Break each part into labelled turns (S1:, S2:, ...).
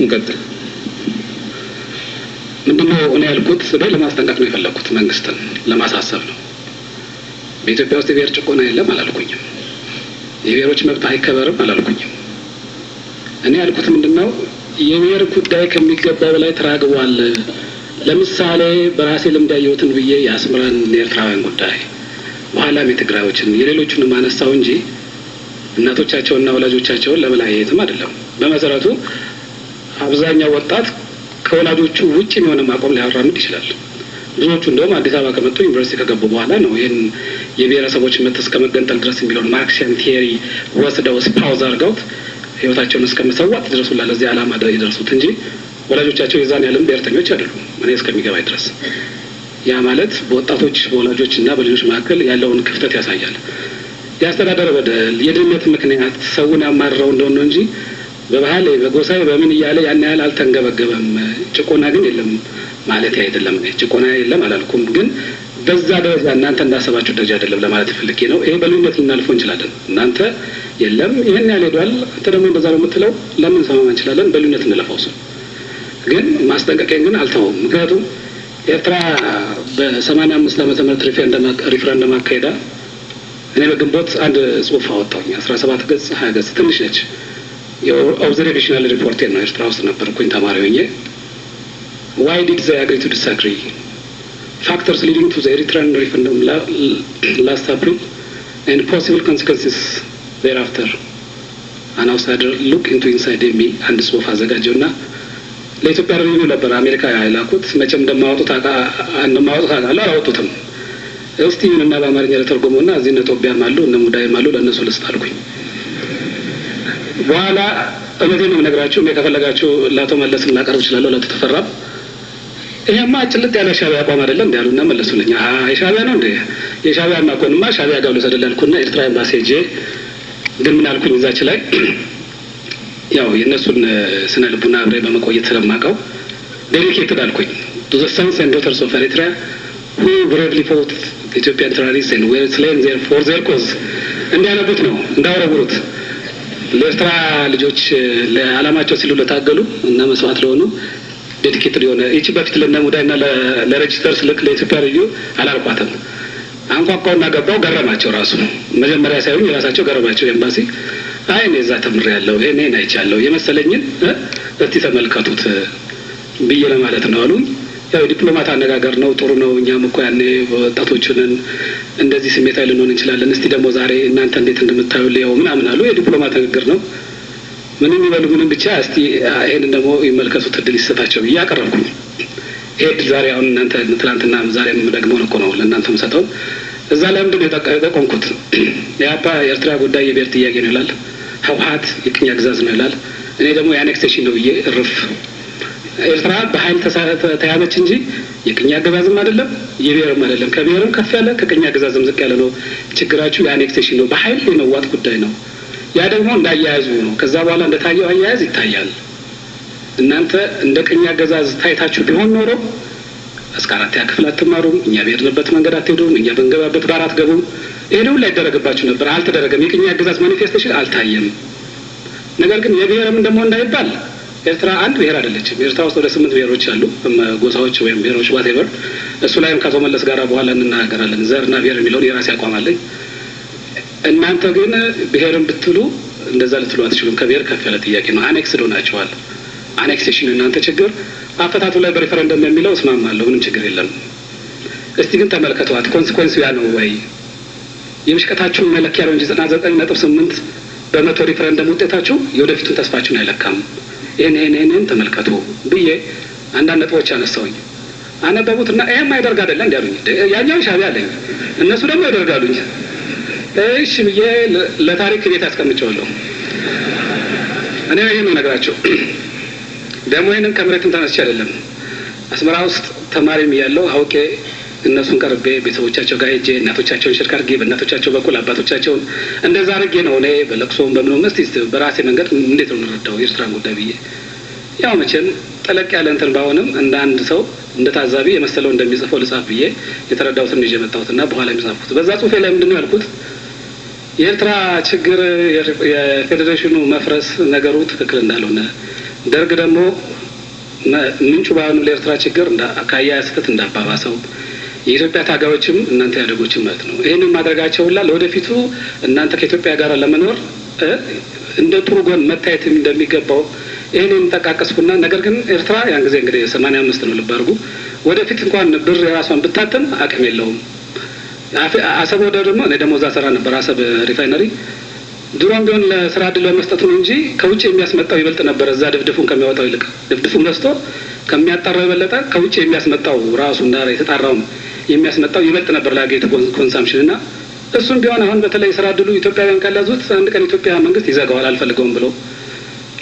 S1: እንቀጥል።
S2: ምንድነው እኔ ያልኩት? እኔ ለማስጠንቀቅ ነው የፈለኩት፣ መንግስትን ለማሳሰብ ነው። በኢትዮጵያ ውስጥ የብሔር ጭቆና የለም አላልኩኝም። የብሔሮች መብት አይከበርም አላልኩኝም። እኔ ያልኩት ምንድነው፣ የብሔር ጉዳይ ከሚገባው በላይ ተራግቧል። ለምሳሌ በራሴ ልምድ ያየሁትን ብዬ የአስመራን የኤርትራውያን ጉዳይ፣ በኋላም የትግራዮችን፣ የሌሎቹንም አነሳው እንጂ እናቶቻቸውንና ወላጆቻቸውን ለመለያየትም አይደለም። በመሰረቱ አብዛኛው ወጣት ከወላጆቹ ውጭ የሆነ አቋም ሊያራምድ ይችላል። ብዙዎቹ እንደውም አዲስ አበባ ከመጡ፣ ዩኒቨርሲቲ ከገቡ በኋላ ነው ይህን የብሔረሰቦች መብት እስከ መገንጠል ድረስ የሚለውን Marxian theory ወስደው espouse አድርገውት ህይወታቸውን እስከ መሰዋት ድረሱላ ለዚህ ዓላማ የደረሱት እንጂ ወላጆቻቸው የዛን ያህልም ብሔርተኞች አይደሉም፣ እኔ እስከሚገባኝ ድረስ። ያ ማለት በወጣቶች፣ በወላጆች እና በልጆች መካከል ያለውን ክፍተት ያሳያል። የአስተዳደር በደል፣ የድህነት ምክንያት ሰውን ያማረረው እንደሆነ ነው እንጂ በባህል፣ በጎሳይ፣ በምን እያለ ያን ያህል አልተንገበገበም። ጭቆና ግን የለም ማለት አይደለም። ጭቆና የለም አላልኩም፣ ግን በዛ ደረጃ፣ እናንተ እንዳሰባችሁ ደረጃ አይደለም ለማለት ፈልጌ ነው። ይሄ በልዩነት ልናልፈው እንችላለን። እናንተ የለም ይህን ያህል ሄዷል፣ አንተ ደግሞ እንደዛ ነው የምትለው፣ ለምን ሰማማ እንችላለን። በልዩነት እንለፈው። እሱን ግን ማስጠንቀቂያን ግን አልተወውም። ምክንያቱም ኤርትራ በ85 ዓመተ ምህረት ሪፍረንደም አካሄዳ እኔ በግንቦት አንድ ጽሁፍ አወጣሁኝ። 17 ገጽ፣ 20 ገጽ፣ ትንሽ ነች። የ observational ሪፖርቴ ነው። ኤርትራ ውስጥ ነበርኩኝ ተማሪ ሆኜ። "Why did they agree to disagree? Factors leading to the Eritrean referendum last April and possible consequences thereafter. An outsider look into inside" የሚል አንድ ጽሁፍ አዘጋጀውና ለኢትዮጵያ Review ነበር አሜሪካ የላኩት። መቼም እንደማወጡት አውቃለሁ፣ አላወጡትም። እስቲ ይሁንና በአማርኛ ለተርጎመውና እዚህ እነ ጦቢያም አሉ፣ እነ ሙዳይም አሉ፣ ለእነሱ ልስጥ አልኩኝ። በኋላ እውነቴን ነው የምነግራችሁ። እኔ ከፈለጋችሁ ለአቶ መለስም ላቀርብ እችላለሁ፣ ለአቶ ተፈራም። ይሄማ ጭልጥ ያለ ሻዕቢያ አቋም አይደለም እንዲ ያሉና መለሱልኝ። የሻዕቢያ ነው እንዴ? የሻዕቢያ ማኮንማ ሻዕቢያ ጋር ልውሰድልህ አልኩና ኤርትራ ኤምባሲ ሄጄ ግን ምን አልኩኝ፣ እዛች ላይ ያው የእነሱን ስነ ልቡና አብሬ በመቆየት ስለማውቀው dedicated አልኩኝ "to the sons and daughters of Eritrea who bravely fought Ethiopian terrorists and were slain there for their cause" እንዲያነቡት ነው፣ እንዳወረውሩት፣ ለኤርትራ ልጆች፣ ለዓላማቸው ሲሉ ለታገሉ እና መስዋዕት ለሆኑ dedicated የሆነ። ይቺ በፊት ለነ ሙዳይና ለ Register ስልክ ለኢትዮጵያ Review አላልኳትም። አንኳኳውና ገባው። ገረማቸው። ራሱ መጀመሪያ ሳይሆን የራሳቸው ገረማቸው። ኤምባሲ አይ እኔ እዛ ተምሬያለሁ፣ ይሄን አይቻለሁ፣ የመሰለኝን እስቲ ተመልከቱት ብዬ ለማለት ነው አሉኝ። ያው የዲፕሎማት አነጋገር ነው፣ ጥሩ ነው። እኛም እኮ ያኔ ወጣቶቹንን እንደዚህ ስሜታዊ ልንሆን እንችላለን። እስቲ ደግሞ ዛሬ እናንተ እንዴት እንደምታዩ ልየው ምናምን አሉ። የዲፕሎማት ንግግር ነው። ምንም ይበሉ ምንም ብቻ እስቲ ይሄንን ደግሞ ይመልከቱት፣ እድል ይሰጣቸው ብዬ አቀረብኩኝ። ይሄ እድል ዛሬ አሁን እናንተ ትናንትና ዛሬም ደግሞ እኮ ነው ለእናንተ የምሰጠው። እዛ ላይ ምንድን ነው የጠቆምኩት? ኢህአፓ የኤርትራ ጉዳይ የብሔር ጥያቄ ነው ይላል። ህወሀት የቅኝ አገዛዝ ነው ይላል። እኔ ደግሞ የ annexation ነው ብዬ እርፍ። ኤርትራ በኃይል ተያዘች እንጂ የቅኝ አገዛዝም አይደለም፣ የብሔርም አይደለም። ከብሔርም ከፍ ያለ፣ ከቅኝ አገዛዝም ዝቅ ያለ ነው። ችግራችሁ የ annexation ነው፣ በኃይል የመዋጥ ጉዳይ ነው። ያ ደግሞ እንዳያያዙ ነው። ከዛ በኋላ እንደታየው አያያዝ ይታያል። እናንተ እንደ ቅኝ አገዛዝ ታይታችሁ ቢሆን ኖሮ እስከ አራተኛ ክፍል አትማሩም፣ እኛ በሄድንበት መንገድ አትሄዱም፣ እኛ በንገባበት ባር አትገቡም። ይሄን ሁሉ ይደረግባችሁ ነበር። አልተደረገም። የቅኝ አገዛዝ manifestation አልታየም። ነገር ግን የብሔርም ደግሞ እንዳይባል ኤርትራ አንድ ብሔር አይደለችም። ኤርትራ ውስጥ ወደ ስምንት ብሔሮች አሉ፣ ጎሳዎች ወይም ብሔሮች whatever። እሱ ላይም ከአቶ መለስ ጋር በኋላ እንናገራለን። ዘርና ብሔር የሚለውን የራሴ አቋም አለኝ። እናንተ ግን ብሔርን ብትሉ እንደዛ ልትሉ አትችሉም። ከብሔር ከፍ ያለ ጥያቄ ነው። Annexed ሆናችኋል። Annexation እናንተ ችግር፣ አፈታቱ ላይ በሪፈረንደም የሚለው እስማማለሁ። ምንም ችግር የለም። እስቲ ግን ተመልከቷት። Consequence ኡ ያ ነው ወይ? የምሽቀታችሁን መለኪያ ነው እንጂ 99.8% ሪፈረንደም ውጤታችሁ የወደፊቱን ተስፋችሁን አይለካም። ይህን ይህን ይህን ተመልከቱ ብዬ አንዳንድ ነጥቦች አነሳውኝ። አነበቡትና ይሄም አይደርግ አይደለ እንዲ አሉኝ። ያኛው ሻዕቢያ አለኝ፣ እነሱ ደግሞ ያደርጋሉኝ። እሺ ብዬ ለታሪክ ቤት አስቀምጨዋለሁ። እኔ ይሄን ነው ነገራቸው። ደግሞ ይህንን ከመሬትም ተነስቼ አይደለም፣ አስመራ ውስጥ ተማሪም እያለሁ አውቄ እነሱን ቀርቤ፣ ቤተሰቦቻቸው ጋር ሄጄ፣ እናቶቻቸውን ሽርክ አድርጌ፣ በእናቶቻቸው በኩል አባቶቻቸውን እንደዛ አድርጌ ነው እኔ በለቅሶም በምንም እስቲ በራሴ መንገድ እንዴት ነው የምንረዳው የኤርትራን ጉዳይ ብዬ፣ ያው መቼም ጠለቅ ያለ እንትን ባይሆንም እንደ አንድ ሰው፣ እንደ ታዛቢ የመሰለው እንደሚጽፈው ልጻፍ ብዬ የተረዳሁትን ይዤ የመጣሁትና በኋላ የሚጻፍኩት በዛ ጽሁፌ ላይ ምንድን ነው ያልኩት? የኤርትራ ችግር የፌዴሬሽኑ መፍረስ ነገሩ ትክክል እንዳልሆነ፣ ደርግ ደግሞ ምንጩ ባይሆንም ለኤርትራ ችግር ከአያያዝ ስህተት እንዳባባሰው፣ የኢትዮጵያ ታጋዮችም እናንተ ኢህአዴጎችም ማለት ነው ይህንን ማድረጋቸው ሁላ ለወደፊቱ እናንተ ከኢትዮጵያ ጋር ለመኖር እንደ ጥሩ ጎን መታየት እንደሚገባው ይህንን ጠቃቀስኩና፣ ነገር ግን ኤርትራ ያን ጊዜ እንግዲህ 85 ነው፣ ልብ አድርጉ፣ ወደፊት እንኳን ብር የራሷን ብታትም አቅም የለውም። አሰብ ወደብ ደግሞ፣ እኔ ደግሞ እዛ ሰራ ነበር አሰብ refinery፣ ድሮም ቢሆን ለስራ እድል በመስጠት ነው እንጂ ከውጭ የሚያስመጣው ይበልጥ ነበር። እዛ ድፍድፉን ከሚያወጣው ይልቅ፣ ድፍድፉን ገዝቶ ከሚያጣራው የበለጠ ከውጭ የሚያስመጣው ራሱ እና የተጣራውን የሚያስመጣው ይበልጥ ነበር ለሀገሪቱ consumption። እና እሱም ቢሆን አሁን በተለይ ስራ እድሉ ኢትዮጵያውያን ካልያዙት አንድ ቀን ኢትዮጵያ መንግስት ይዘጋዋል አልፈልገውም ብሎ።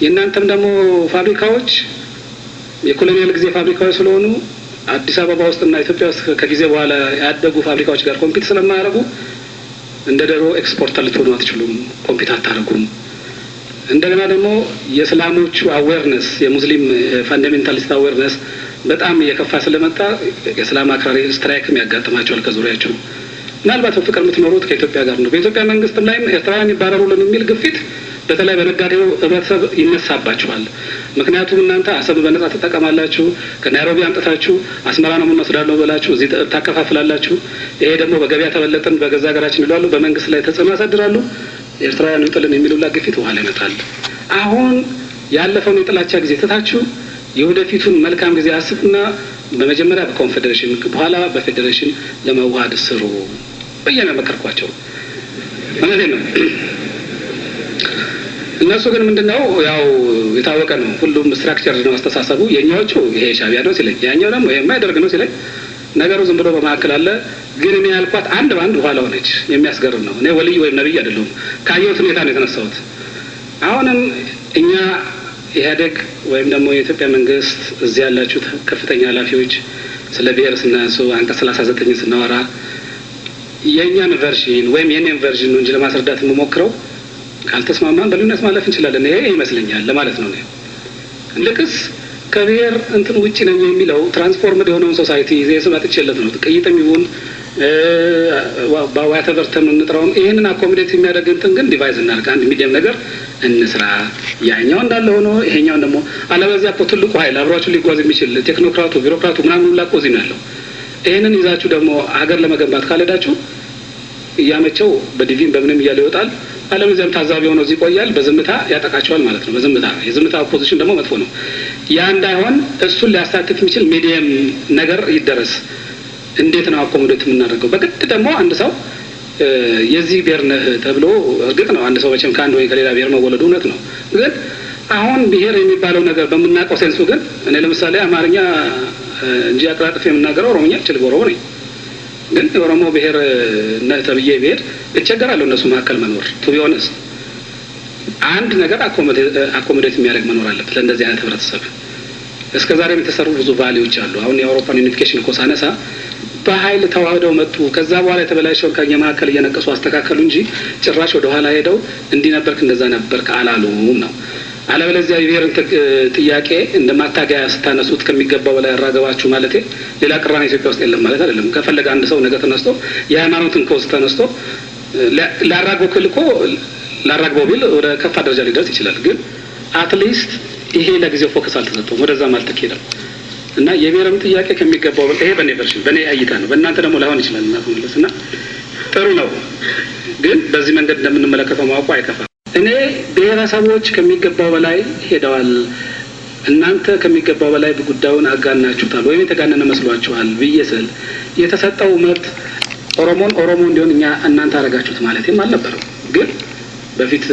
S2: የእናንተም ደግሞ ፋብሪካዎች የ colonial ጊዜ ፋብሪካዎች ስለሆኑ አዲስ አበባ ውስጥና ኢትዮጵያ ውስጥ ከጊዜ በኋላ ያደጉ ፋብሪካዎች ጋር compete ስለማያደርጉ እንደ ድሮ exporter ልትሆኑ አትችሉም፣ compete አታደርጉም። እንደገና ደግሞ የእስላሞቹ awareness፣ የሙስሊም fundamentalist awareness በጣም እየከፋ ስለመጣ የእስላም አክራሪ strike ም ያጋጥማቸዋል ከዙሪያቸው። ምናልባት በፍቅር የምትኖሩት ከኢትዮጵያ ጋር ነው። በኢትዮጵያ መንግስትም ላይም ኤርትራውያን ይባረሩልን የሚል ግፊት በተለይ በነጋዴው ህብረተሰብ ይነሳባችኋል። ምክንያቱም እናንተ አሰብ በነጻ ትጠቀማላችሁ፣ ከናይሮቢ አምጥታችሁ አስመራ ነው የምንወስዳለሁ ብላችሁ እዚህ ታከፋፍላላችሁ። ይሄ ደግሞ በገበያ ተበለጥን በገዛ ሀገራችን ይላሉ፣ በመንግስት ላይ ተጽዕኖ ያሳድራሉ። ኤርትራውያን ይውጡልን የሚሉላ ግፊት በኋላ ይመጣል። አሁን ያለፈውን የጥላቻ ጊዜ ትታችሁ የወደፊቱን መልካም ጊዜ አስቡና በመጀመሪያ በኮንፌዴሬሽን በኋላ በፌዴሬሽን ለመዋሃድ ስሩ ብዬ ነው የመከርኳቸው። እውነቴን ነው። እነሱ ግን ምንድነው፣ ያው የታወቀ ነው። ሁሉም structure ነው አስተሳሰቡ። የኛዎቹ ይሄ ሻዕቢያ ነው ሲለኝ፣ ያኛው ደግሞ ይሄ የማይደርግ ነው ሲለኝ፣ ነገሩ ዝም ብሎ በመካከል አለ። ግን እኔ ያልኳት አንድ በአንድ በኋላ ሆነች። የሚያስገርም ነው። እኔ ወልይ ወይም ነብይ አይደለሁም። ካየሁት ሁኔታ ነው የተነሳሁት። አሁንም እኛ ኢህአዴግ ወይም ደግሞ የኢትዮጵያ መንግስት እዚህ ያላችሁት ከፍተኛ ኃላፊዎች ስለ ብሔር ስናነሱ፣ አንቀጽ 39 ስናወራ የእኛን version ወይም የኔን version ነው እንጂ ለማስረዳት የምሞክረው፣ ካልተስማማን በልዩነት ማለፍ እንችላለን። ይሄ ይመስለኛል ለማለት ነው። ልቅስ ከብሔር እንትን ውጭ ነኝ የሚለው transformed የሆነውን society ይዜ መጥቼለት ነው። ቅይጥም ይሁን በ whatever term እንጥራውም ይህንን accommodate የሚያደርግ እንትን ግን devise እናድርግ፣ አንድ medium ነገር እንስራ። ያኛው እንዳለ ሆኖ ይሄኛውን ደግሞ፣ አለበዚያ እኮ ትልቁ ኃይል አብሯችሁ ሊጓዝ የሚችል ቴክኖክራቱ፣ ቢሮክራቱ ምናምን ሁላ እኮ እዚህ ነው ያለው። ይህንን ይዛችሁ ደግሞ ሀገር ለመገንባት ካልሄዳችሁ እያመቸው በዲቪም በምንም እያለ ይወጣል። አለበዚያም ታዛቢ ሆኖ እዚህ ይቆያል። በዝምታ ያጠቃቸዋል ማለት ነው። በዝምታ፣ የዝምታ opposition ደግሞ መጥፎ ነው። ያ እንዳይሆን እሱን ሊያሳትፍ የሚችል medium ነገር ይደረስ። እንዴት ነው accommodate የምናደርገው? በግድ ደግሞ አንድ ሰው የዚህ ብሔር ነህ ተብሎ፣ እርግጥ ነው አንድ ሰው መቼም ከአንድ ወይ ከሌላ ብሔር መወለዱ እውነት ነው። ግን አሁን ብሔር የሚባለው ነገር በምናውቀው sense ኡ ግን እኔ ለምሳሌ አማርኛ እንጂ አቀላጥፌ የምናገረው ኦሮምኛ አልችልም፣ ኦሮሞ ነኝ። ግን የኦሮሞ ብሔር ነህ ተብዬ ብሄድ እቸገራለሁ እነሱ መካከል መኖር፣ to be honest። አንድ ነገር accommodate የሚያደርግ መኖር አለበት ለእንደዚህ አይነት ህብረተሰብ። እስከ ዛሬም የተሰሩ ብዙ value ዎች አሉ። አሁን የአውሮፓን unification እኮ ሳነሳ በኃይል ተዋህደው መጡ። ከዛ በኋላ የተበላሸውን ከኛ መካከል እየነቀሱ አስተካከሉ እንጂ ጭራሽ ወደ ኋላ ሄደው እንዲህ ነበርክ እንደዛ ነበርክ አላሉም ነው። አለበለዚያ የብሔርን ጥያቄ እንደ ማታገያ ስታነሱት ከሚገባው በላይ ያራገባችሁ፣ ማለቴ ሌላ ቅራኔ ኢትዮጵያ ውስጥ የለም ማለት አይደለም። ከፈለገ አንድ ሰው ነገ ተነስቶ የሃይማኖትን cause ተነስቶ ላራግበው ክል እኮ ላራግበው ቢል ወደ ከፋ ደረጃ ሊደርስ ይችላል። ግን at least ይሄ ለጊዜው focus አልተሰጠውም፣ ወደዛም አልተኬደም። እና የብሔርም ጥያቄ ከሚገባው፣ ይሄ በእኔ version፣ በእኔ እይታ ነው። በእናንተ ደግሞ ላይሆን ይችላል። እና መለስ እና ጥሩ ነው፣ ግን በዚህ መንገድ እንደምንመለከተው ማወቁ አይከፋም። እኔ ብሔረሰቦች ከሚገባው በላይ ሄደዋል፣ እናንተ ከሚገባው በላይ ጉዳዩን አጋናችሁታል ወይም የተጋነነ መስሏችኋል ብዬ ስል የተሰጠው መብት ኦሮሞን ኦሮሞ እንዲሆን እኛ እናንተ አደረጋችሁት ማለትም አልነበረም። ግን በፊት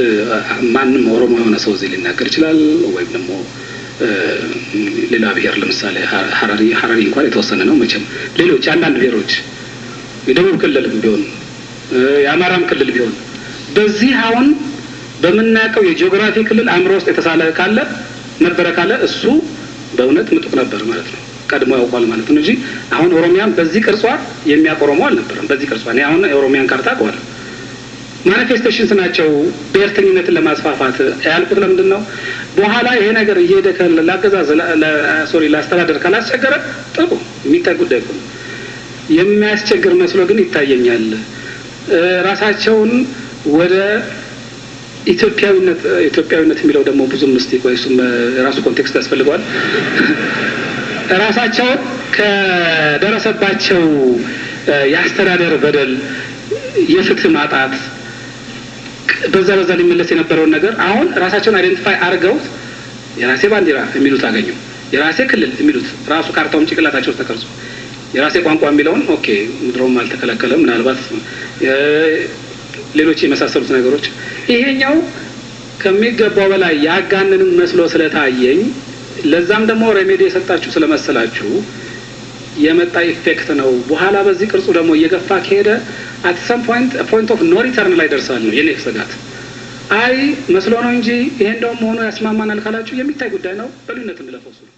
S2: ማንም ኦሮሞ የሆነ ሰው እዚህ ሊናገር ይችላል፣ ወይም ደግሞ ሌላ ብሔር፣ ለምሳሌ ሀረሪ፣ ሀረሪ እንኳን የተወሰነ ነው መቼም፣ ሌሎች አንዳንድ ብሔሮች የደቡብ ክልልም ቢሆን የአማራም ክልል ቢሆን በዚህ አሁን በምናውቀው የጂኦግራፊ ክልል አእምሮ ውስጥ የተሳለ ካለ፣ ነበረ ካለ እሱ በእውነት ምጡቅ ነበር ማለት ነው። ቀድሞ ያውቋል ማለት ነው እንጂ አሁን ኦሮሚያን በዚህ ቅርጿ የሚያውቅ ኦሮሞ አልነበረም። በዚህ ቅርጿ እኔ አሁን የኦሮሚያን ካርታ አውቀዋለሁ። Manifestations ናቸው ብሔርተኝነትን ለማስፋፋት ያልኩት ለምንድን ነው? በኋላ ይሄ ነገር እየሄደ ላገዛዝ፣ sorry፣ ላስተዳደር ካላስቸገረ ጥሩ የሚታይ ጉዳይ እኮ ነው። የሚያስቸግር መስሎ ግን ይታየኛል። ራሳቸውን ወደ ኢትዮጵያዊነት፣ ኢትዮጵያዊነት የሚለው ደግሞ ብዙም እስቲ ቆይ፣ እሱም ራሱ context ያስፈልገዋል። ራሳቸውን ከደረሰባቸው የአስተዳደር በደል፣ የፍትህ ማጣት፣ በዛ ሊመለስ የነበረውን ነገር አሁን ራሳቸውን identify አድርገውት የራሴ ባንዲራ የሚሉት አገኙ። የራሴ ክልል የሚሉት ራሱ ካርታውም ጭንቅላታቸው ውስጥ ተቀርጾ፣ የራሴ ቋንቋ የሚለውን okay ድሮም አልተከለከለም፣ ምናልባት ሌሎች የመሳሰሉት ነገሮች፣ ይሄኛው ከሚገባው በላይ ያጋንንን መስሎ ስለታየኝ፣ ለዛም ደግሞ remedy የሰጣችሁ ስለመሰላችሁ የመጣ effect ነው። በኋላ በዚህ ቅርጹ ደግሞ እየገፋ ከሄደ at some point of no return ላይ ደርሳል ነው የኔ ስጋት። አይ መስሎ ነው እንጂ ይሄ እንደውም መሆኑ ያስማማናል ካላችሁ የሚታይ ጉዳይ ነው። በልዩነት እንለፈው እሱ ነው።